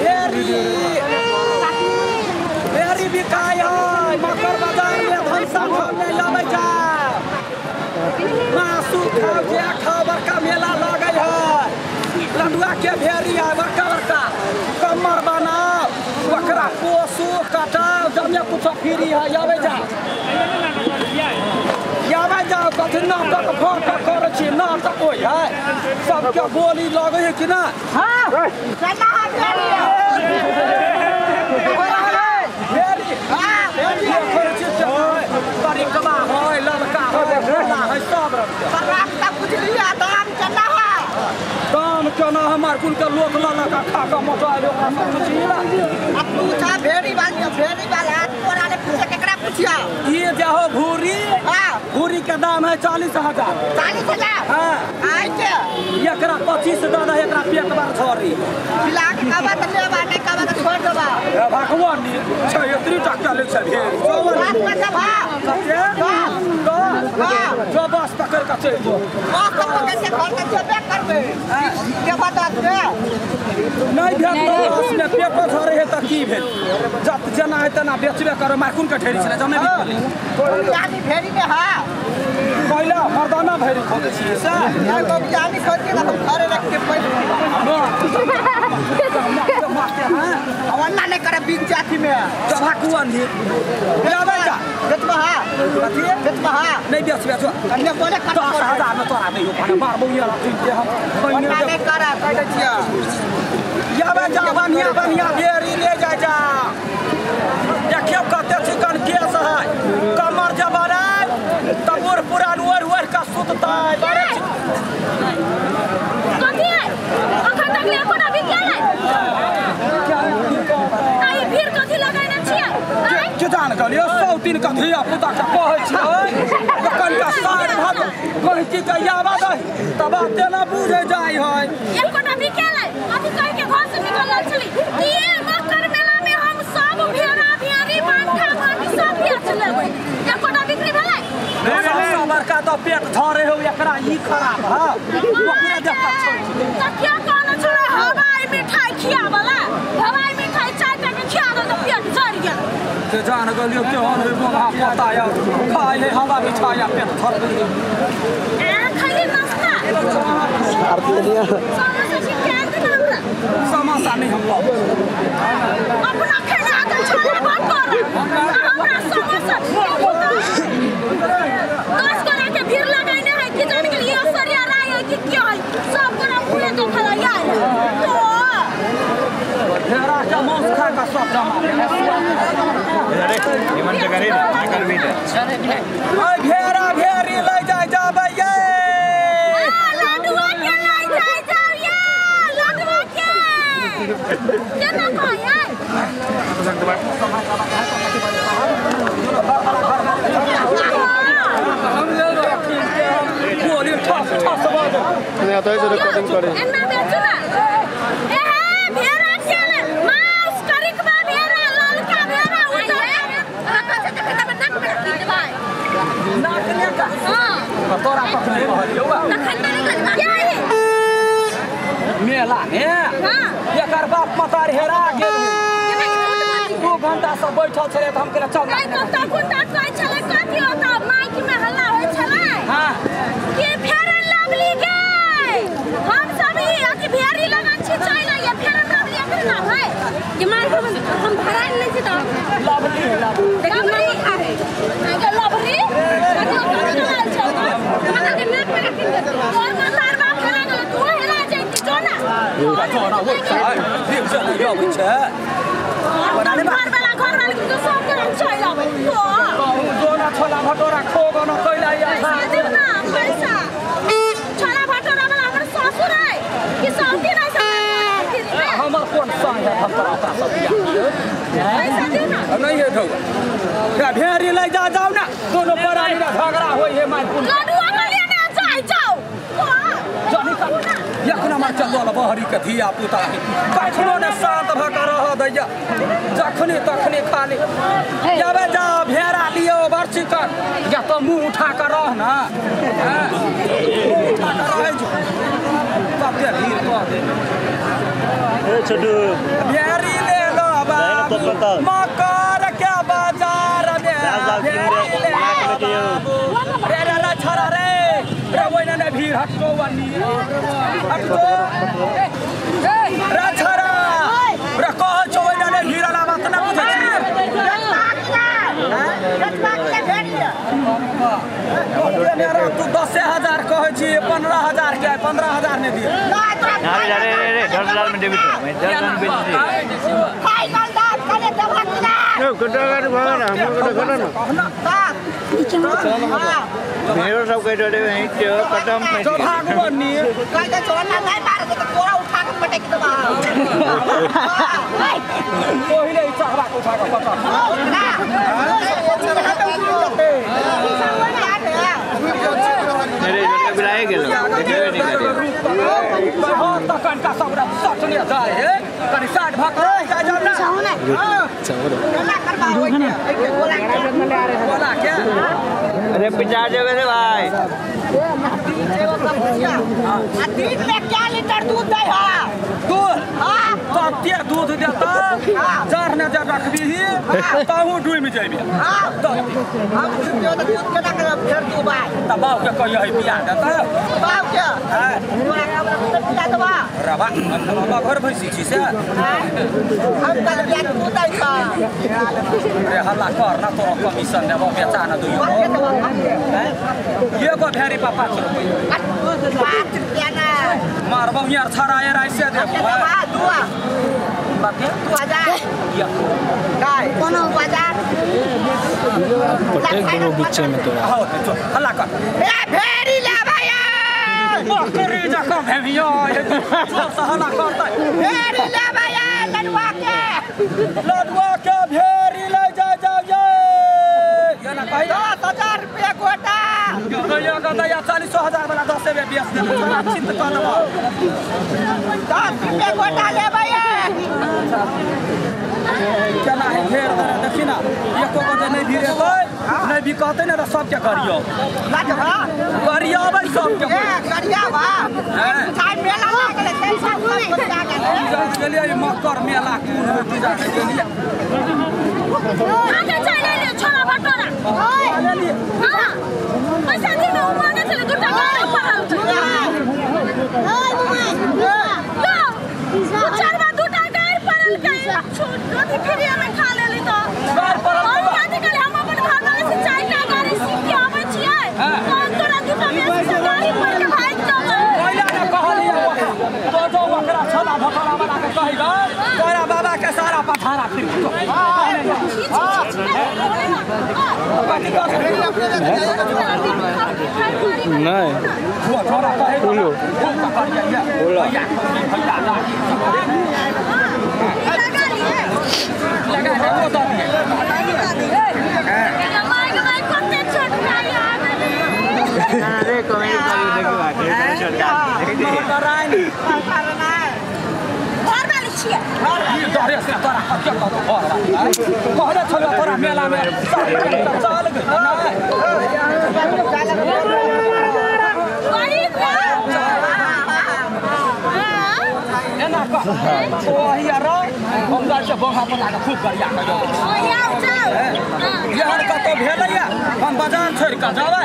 भेरी भेरी बिकाय है मकर बाजार में धनसा में आबै जाए मासु खाओ जे खाओ बड़का मेला लगै है लडुआ के भेरी है बड़का बड़का कमर बनाओ ओकरा पोसू कटाओ जमे कुछ फ्री है आबै जा आबै जाओ कथी नाटक फर करै छी नाटक होइ है सबके बोली लगै है कि ना। हाँ तरीकबा है ललका है गोला है सब रंग के दाम केना है दाम केना हमार कुल के लोक लऽ लऽ कऽ खा कऽ मोटायल ओकरा सब पुछिला आ पूछा भेड़ी वाला तोरा ने पूछे केकरा पूछिया ई जाहो भूरी। हां भूरी के दाम है 40,000। 40,000? हां आइ के एकरा 25 दऽ दे एकरा पेट बार झड़ी पिला के कहबा त लेबा नहीं कहबा त छोड़ देबा ए भगवान नी छै एतरी टका ले छै भेड़ी बात में देबा कते जो बस पकड़ के चलि जो बस पकड़ के घर के जेबे करबे देबा त दे नहीं भेल बस में पेटो झरे है त की भेल जत जेना है तेना बेचबे करब मार कोन के ढेरी छलै जमे बिकलै जानी भेड़ी में है पहिला मर्दाना भेड़ी खोजै छियै से नहीं तो जानी खोज के हम घरे रख के पैसा अवन्ना नहीं करे बीच जाति में चभाकुआ नहीं जाबे जा बेचबा है कथी बेचबा है नहीं बेच बेच कन्या बोले 10,000 में तोरा नहीं हो पाने मारबो ये रखिन के हम अवन्ना नहीं करे कह दै छियै जाबे जा बढ़िया बढ़िया भेड़ी ले जा जा देखियो कते चिकन केस है कमर जे बनाय तब ओर पुरान ओर ओर का सुततै बड़े कथी है अखन तक ले कोना बिकेलै आई भीड़ कथी लगैने छियै के जान गेलियो 103 के धिया पुता के कहै छियै कनिका सार भाग कहै छी के आवा दही तब तेना बुझै जाइ है एकोटा बिकेलै कथी कहि के घर से निकलल छली कि मकर मेला में हम सब भेड़ा भेड़ी मांठा माटी सब बेच लेबै एकोटा बिक्री भेलै सबसँ बड़का तऽ पेट झरे हो एकरा ई खराब है ओकरे देख कऽ छोड़ि तऽ क्या कहने छलै हवाई मिठाई खियाबला हवाई मिठाई 4 टा के खिया दो तऽ पेट झरि गेल से जान गेलियो केहन है बोला पोता या खाइ है हवा मिठाई या पेट झर गेल ए खैली नाश्ता समोसा चिकन के हमरा समोसा नहीं हम लोग अपना खेला के छोला भटोरा हमरा समोसा 10 गोरा के भीड़ लगैने है कि जान गेलियो सरिया राय है कि क्या है सब गोरा मुँहे देखल आयल तो भेड़ा के मांस खा के सब जमा अरे निमन के करे ना करबी दे ओय भेड़ा भेड़ी ले जाय जाबै ये लडुआ के ले जाय जाउ ये लडुआ के केना कहै गोली ठस ठस बाजो नहीं आता है रिकॉर्डिंग करे एना बेचू ना ए हे भेड़ा के मांस करिकबा भेड़ा ललका भेड़ा उजर रखा छै त नाक में रखी देबै नाक ने का हां तोरा पकड़े कहलियौ तखन त निकल के मेला ने हां एकर बाप मतार हेरा गेल 2 घंटा से बैठल छलै त हम कहले चल नहीं तो तखन त कहै छलै कथी होता माइक में हल्ला होइ छलै हां के फेरन लवली गे हम सब ई अथी भेड़ी लगन छी चल आइए फेरन लवली एकर नाम है ये मार हम भराइ नहीं छी त लवली लवली आगे लवली कथी कथी नाम छै हमरा के नाक में रखी दे तोर मतार बाप हेरा गेल तू हेरा जैती जो ना जो ना वो छै देख से नहीं आबै छै घर वाला के सब के चल आबै तो जो ना छोला भटोरा खो गनो कैला या पैसा दिउ ना पैसा छोला भटोरा वाला हमर ससुर है कि सौती नहीं सब हमर कोन संग है हम तोरा ओकरा सब बियाह पैसा दिउ ना नहीं है ढौआ भेड़ी ले जा जाओ ना दोनों प्राणी ना झगड़ा होई है मार कुल लडुआ के लेने जाय जाओ जानी का एक नंबर चल बहरी के धिया पुता है कखनो ने शांत भ के रह दैया जखने तखने खाली जाबे जा भेड़ा लियो बड़ चिकन या तो मुंह उठा के रह ना मुंह उठा के रह जो कते भीड़ कह दे। छोटू भेड़ी ले लो बाबू मकर के बाजार में भेड़ी ले बाबू रे रे रे छोरा रे रे ओइना ने भीड़ हटो वनी हटो रे छोरा रे कह छो ओइना ने भीड़ ला बात ना बुझै छी तू 10,000 कहै छी 15,000 के 15,000 ने दिए अरे अरे अरे 10,000 में देबी तो मैं 10,000 में बेच दी फाइनल दाम करे देबा कि ना ए कटा गाड़ी भागा ना हम कटा ना मेरो सब कह दे वहीं के कटम में जो भागबो नी कह दे छोरा नहीं मारे तो तोरा उठा के पटक देबा पहिले चढ़वा के उठा के पटक ना मेरे जोड़ बुलाए गेलो देखबे नहीं करे हां त कनका सब सटने जाय हे कनि साठ भक जाय जाउ ना ना करबा ओइ के बोला के अरे पिचा जेबे रे भाई आ दिन में क्या लीटर दूध दै है दूध हां कते दूध देता जर ने जर रखबी तहु डूबि जेबी हां हम जो तो दूध केना करब फेर दूबा त बाऊ के कहियो है पिया देता बाऊ के हां तोरा हमरा पिया देबा रबा हम घर भैंसी छी से हम कल बिया दूध दै छ रे हल्ला कर ना तोरा कमीशन देबो बेचा ना दुइयो एगो भेड़ी पा 5 रुपैया 5 रुपैया ना मारबो यार छड़ा यार ऐसे देबो दुआ बाकी 2000 या काय कोनो 2000 पटेक देबो बीचे में तोरा हां तो हल्ला कर ए भेड़ी ले भैया बकरी जका भेड़िया जोर से हल्ला करतै भेड़ी ले भैया लडुआ के भेड़ी ले जा जा ये ये ना कहि 10,000 रुपया गोटा गया गया 40,000 वाला 10 में बेच दे चिंत कर देबो 10 रुपया गोटा ले भैया केना है भेड़ देखी ना एको गोटे नहीं भिड़ेतै नहीं बिकतै ने त सबके करियो करियाबै सबके ए करियाबा बुझाइ मेला लागल है सब गेलियै मकर मेला कोन होती जाके गेलियै आगे चल ले छोरा भटोरा ओए हां पैसा दे में मांगे चले दूटा गाड़ी पड़ल ओए मुमा यो चार दूटा गाड़ी पड़ल के छोट रोटी फ्री में खा लेली तो गाड़ी पड़ल हम कथि कहले हम अपन घर वाला से चारिटा गाड़ी सीख के आबै छियै तो तोरा दूटा बेसी गाड़ी पर के भागि जेबै पहिला ने कहलियै तो जो ओकरा छोला भटोरा वाला के कहिबा तोरा बाबा के सारा पथारा फिर नहीं बोलो अरे कमेंट कर देखी बात घर वाली छियै डरे से तोरा कते कतो घर वाली कहले छलो तोरा मेला में चल एना कह ओही रे हम जाइ छै बोहा पर लागे खूब बढ़िया के जाउ एहन कतो भेलैया हम बाजार छोड़ि के जेबै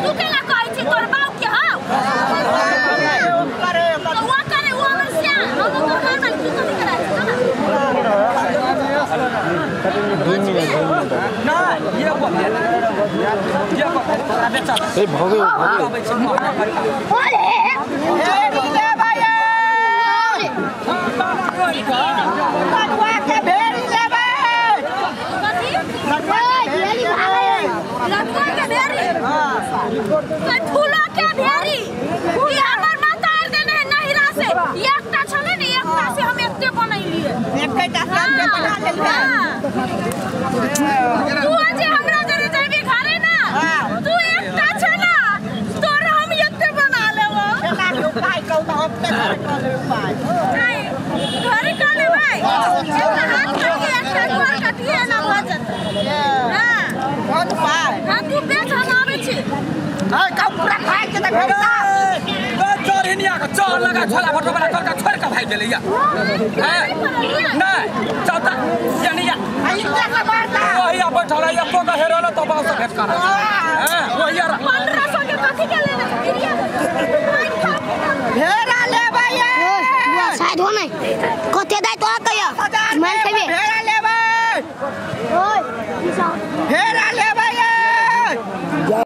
तू केना कहै छी तोर बाप के हौ तो वो करे वो हमर सियान हम ओकर घर वाली तू कथी करै छी ना ये को ये को तोरा बेचा ए भगे भेड़ी ले भैया लडुआ के भेड़ी लेबै कथी लडुआ के भेड़ी हां फूलो के भेड़ी ई हमर माता आर देने नहिरा से एकटा छलै ने एकटा से हम एते बनैलियै एकटा से बना लेलियै तू जे हमरा जरे जेबी घरे ना तू एकटा छै ना तोरा हम एते बना लेबो केना के उपाय कहू त अपने घरे कऽ लेबै उपाय घरे कऽ लेबै एकटा हाथ काटिए एकटा गोर काटिए ना भऽ जेतै हां कोन उपाय हां तू बेच हम आबै छी हां का पूरा खाइ के त भेटता चढ़िनिया के चढ़ लगा छोला भटूरा वाला तोड़का छोड़ के भाग गेलैया हैं नहीं चौथा यानी या वही बैठल है एको के हेरल तो बाप से भेंट कर हैं वही 1500 के कथी के लेने?